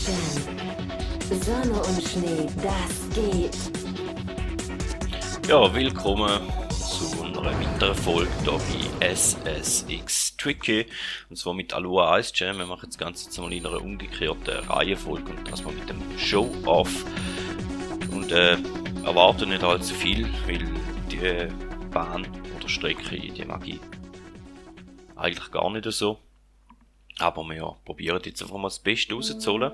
Jam. Sonne und Schnee, das geht. Ja, willkommen zu einer weiteren Folge hier bei SSX Tricky. Und zwar mit Aloha Ice Jam. Wir machen das Ganze jetzt mal in einer umgekehrten Reihenfolge und das mal mit dem Show-Off. Und erwarten nicht allzu viel, weil die Bahn oder Strecke, die mag ich eigentlich gar nicht so. Aber wir probieren jetzt einfach mal das Beste rauszuholen.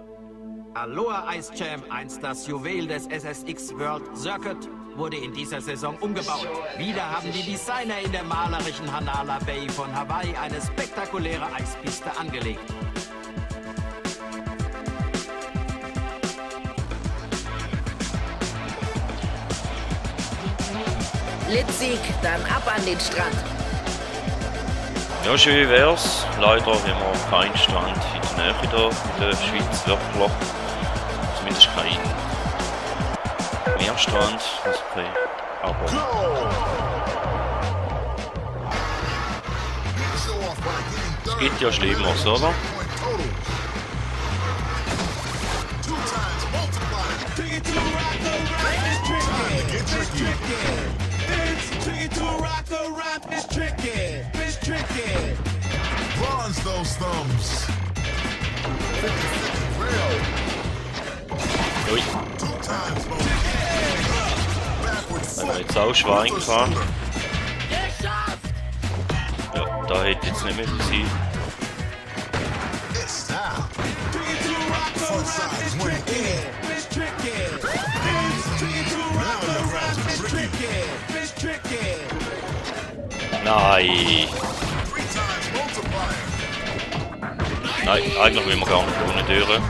Aloha Ice Jam, einst das Juwel des SSX World Circuit, wurde in dieser Saison umgebaut. Wieder haben die Designer in der malerischen Hanala Bay von Hawaii eine spektakuläre Eispiste angelegt. Litzig, dann ab an den Strand. Ja, schön wär's. Leider haben wir keinen Strand in der Nähe hier in der Schweiz, wirklich. Zumindest kein Meerstrand. Also okay. Aber es geht ja Schlimmeres, oder? Bronze those thumbs. Ui. Wenn wir jetzt auch Schwein gefahren. Ja, da hätte jetzt nicht mehr sein. Nein! Nein, eigentlich will man gar nicht ohne Türen.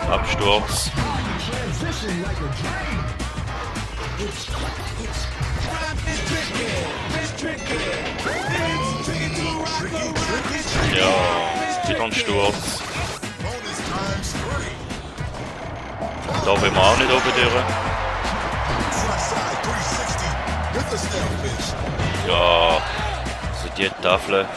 Absturz. Ja, wieder ein Sturz. Da will man auch nicht oben durch. Ja, also die Tafel.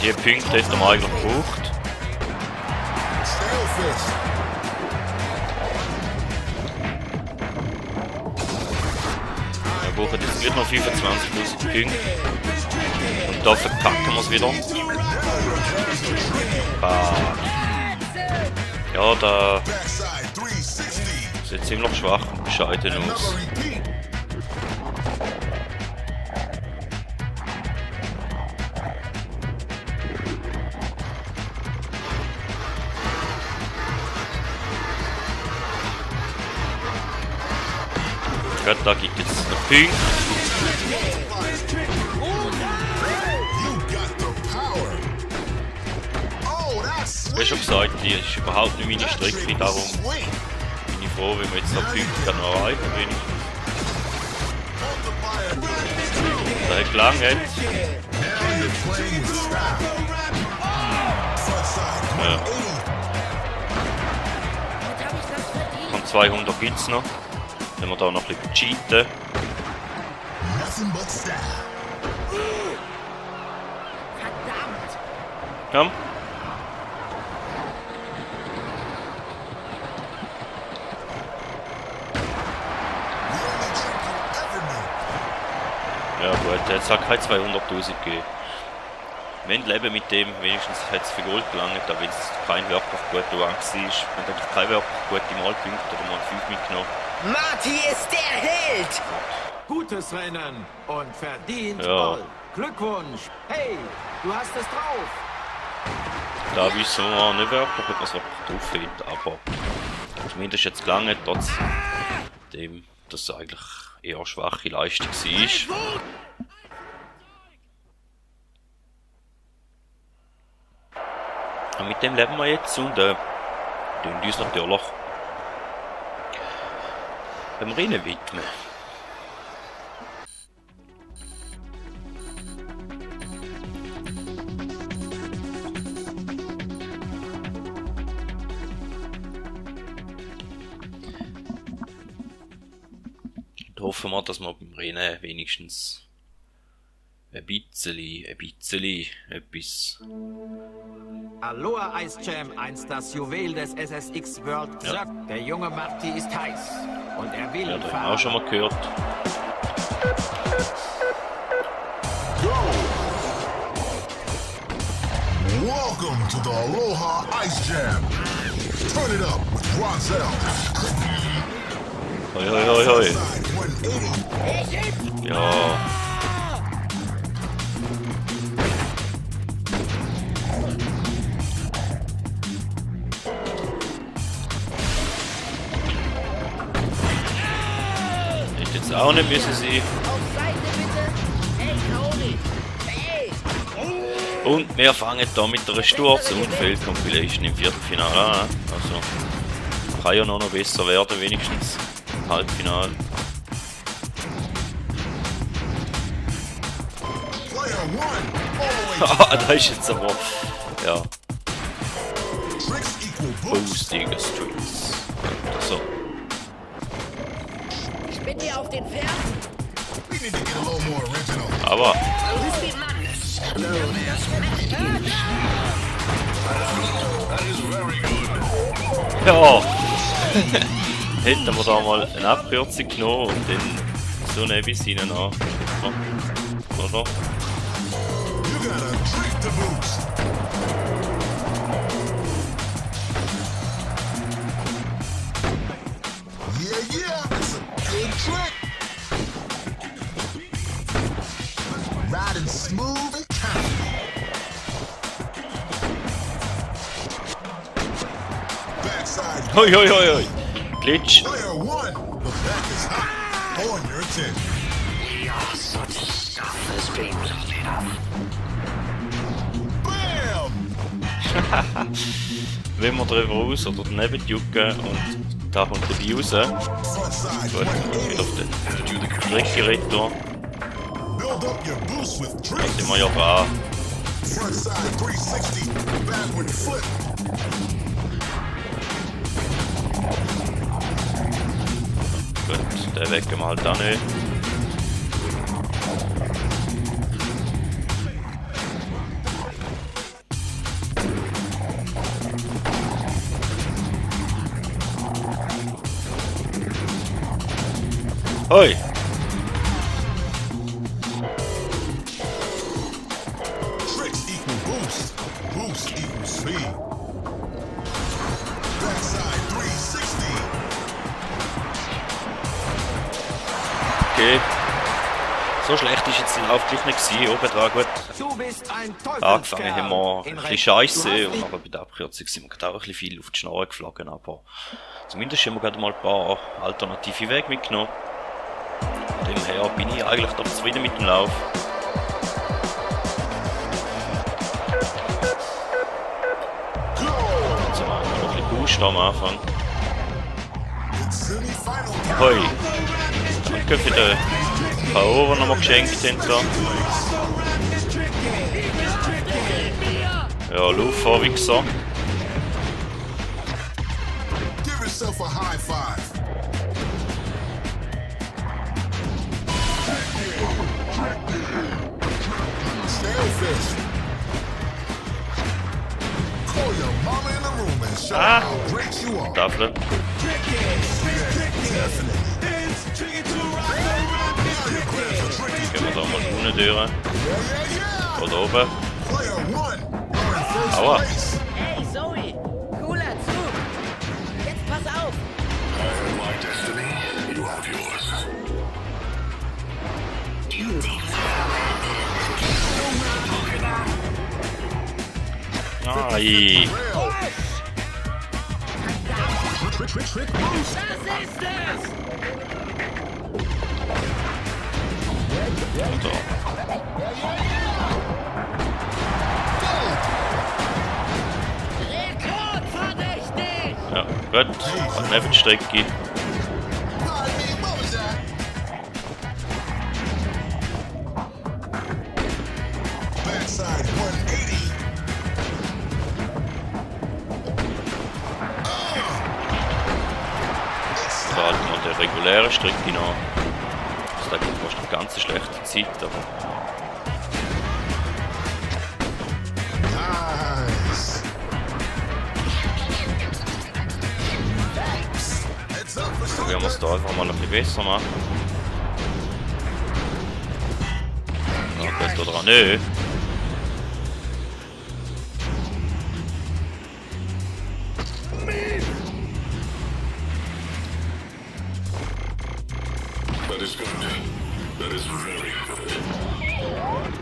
Die Punkte hätten wir eigentlich gebraucht. Wir brauchen jetzt wieder noch 25.000 Punkte. Und da verkacken wir es wieder. Ja, da sieht ziemlich schwach und bescheiden aus. Gut, da gibt es noch Punkte. Wie schon gesagt, die ist überhaupt nicht meine Strecke, darum bin ich froh, wenn wir jetzt noch Punkte noch erreichen wenigstens. Da hat gelangt. Ja. Von 200 gibt es noch. Wenn wir da noch ein bisschen cheaten. Verdammt! Komm. Ja gut, jetzt hat keine 200.000 gegeben. Wir leben mit dem, wenigstens hat es für Gold gelangt, aber wenn es kein wirklich guter Wang war, wenn eigentlich kein wirklich gute Malpunkte oder mal 5 mitgenommen. Marty ist der Held! Gutes Rennen und verdient Ja. Gold. Glückwunsch! Hey, du hast es drauf! Da wissen wir nicht wirklich, ob es wirklich drauf hat, aber zumindest jetzt gelangt, trotzdem, dass es eigentlich eher schwache Leistung war. Und mit dem leben wir jetzt und tun uns natürlich dem Rennen widmen. Und hoffen wir, dass wir beim Rennen wenigstens ein bisschen etwas. Aloha Ice Jam 1, das Juwel des SSX World Circuit. Der junge Marty ist heiß und er will Ja, das haben wir fahren. auch schon mal gehört. Welcome to the Aloha Ice Jam. Turn it up with Ronzel. Hoi, hoi, hoi, hoi. Side 180. Ja. Hätte jetzt auch nicht müssen sein. Auf Seite bitte. Hey, Kaori. Hey. Und wir fangen da mit einer Sturz-Unfall-Compilation im Viertelfinale an. Also kann ja noch besser werden, wenigstens im Halbfinale. Player 1. All the way. Da ist jetzt aber, ja, Tricks equal boost. boostige Streaks. So. Ich bin dir auf den Fersen. We need to get a little more original. Aber, ja, hätten wir da mal eine Abkürzung genommen und dann so ein bis hinten an. Oder? You got a treat to boost. Yeah, it's a good trick. Riding smooth and kind. Backside. Hoi, hoi, hoi, hoi. Glitch. Player 1. The back is hot. On your attention. Bam! Wenn wir drüber raus oder daneben jucken und da kommt dabei raus. Front side Gut, 180. wieder auf den Streckenretter. Build up your boost with Da tricks. sind wir ja dran. Front side 360. Backward flip. Gut, den wecken wir halt auch nicht. Hoi! Tricks equal boost. Boost equals speed. Backside 360. Okay. So schlecht ist jetzt der Lauf gleich nicht gewesen. Oben dran gut. Du bist ein Teufelskerl. Angefangen haben wir In ein bisschen Recht. Scheisse, Du hast aber bei der Abkürzung sind wir gerade auch ein bisschen viel auf die Schnarre geflogen, aber zumindest haben wir gerade mal ein paar alternative Wege mitgenommen. Von dem her bin ich eigentlich doch zufrieden mit dem Lauf. Jetzt haben wir noch ein bisschen Boost am Anfang. It's semifinal. Hoi! Danke für den K.O., den wir geschenkt haben. Da. Ja, Luftfahrwichser. Give yourself a high five. Stalefish. Call your mama in the room and show her how great you are. Tafel. Gehen wir da mal unten durch. Oder oben. Player 1. You're in first Aua. place. Hey, Zoe. Cooler Zug. Jetzt pass auf. Ai. Das ist es. Oder. Gut, an Nebenstrecke. Pardon me, what was that? Backside 180. Vor allem an der regulären Strecke noch. Das ist fast eine ganz schlechte Zeit, aber Nice. Heads up for probieren wir es da einfach mal ein bisschen besser machen. Ja, geht da dran nicht. That is good. That is very good.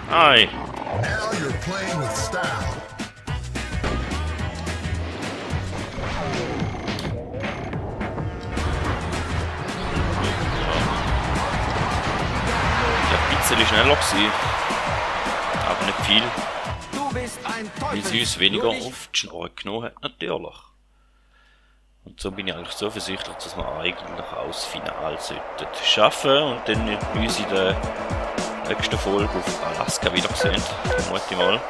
Ei! Now you're playing with style. Ein bisschen schneller gewesen. Aber nicht viel. Du bist ein Weil sie uns Teufel. weniger Nur nicht- auf die Schnur genommen hat, natürlich. Und so bin ich eigentlich so versichert, dass wir eigentlich auch das Finale sollten schaffen und dann uns in der nächsten Folge auf Alaska wiedersehen. Vermute ich mal.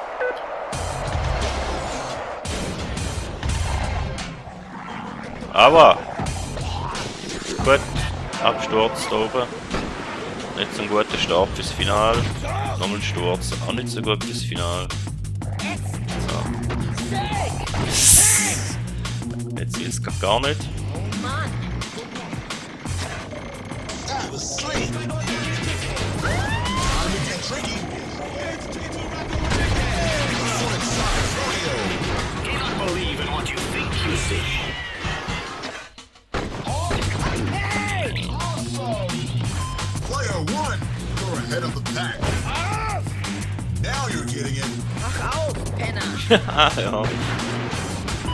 Aber gut, Absturz da oben. Nicht so ein guter Start fürs Finale. Nochmal ein Sturz, auch nicht so gut fürs Finale. Jetzt ist es gar nicht. That was slick. Time to get tricky. Frontside rodeo. Do not believe in what you think you see. Player one, you're ahead of the pack. Now you're getting it. Mach auf, Penner. Ah, ja.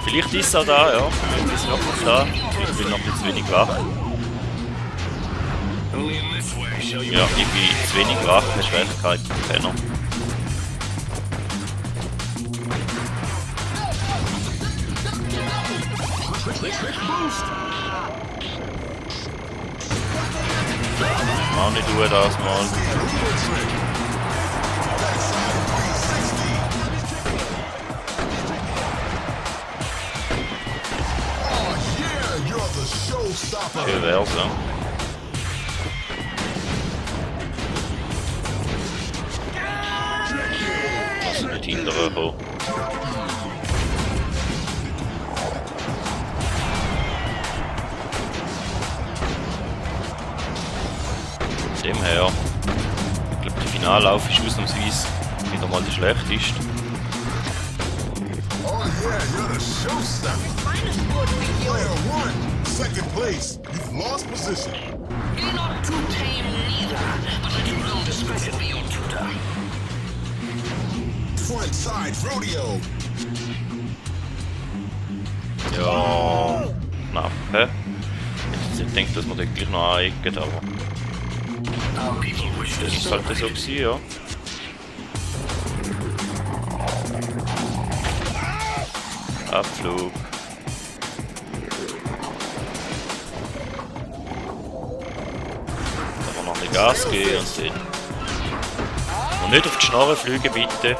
Vielleicht ist er da, ja. Vielleicht ist er wirklich da. Ich bin noch ein bisschen zu wenig wach. Only in this way shall you. Ja, ich bin zu wenig wach. Eine Schwierigkeit im Penner. Mach nicht du das mal. Oh yeah, you're the showstopper. Wie wär's, ja. Lass ihn nicht hinterher kommen. Von dem her, ich glaube, der Finallauf ist ausnahmsweise wieder mal der schlechteste. Oh yeah, you're the showstopper. Player one, second place. You've lost position. Be not too tame neither, but let your own discretion be your tutor. Frontside rodeo. Ja, knapp, hä? Ich hätte gedacht, dass wir dort gleich noch anecken, aber Our people wish to das ist halt so gewesen, ja. Abflug. Da noch ein Gas geben und dann. Und nicht auf die Schnarre fliegen, bitte.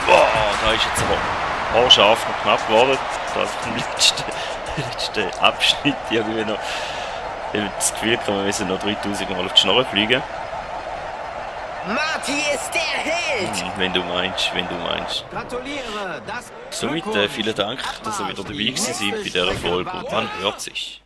Boah, da ist jetzt aber haarscharf noch knapp geworden. Da ist der letzte Abschnitt irgendwie noch. Ich habe das Gefühl, wir müssen noch 3000 Mal auf die Schnarre fliegen. Marty ist der Held. Wenn du meinst, wenn du meinst. Gratuliere. Das Somit vielen Dank, dass ihr wieder dabei gewesen seid bei dieser Folge und man hört sich.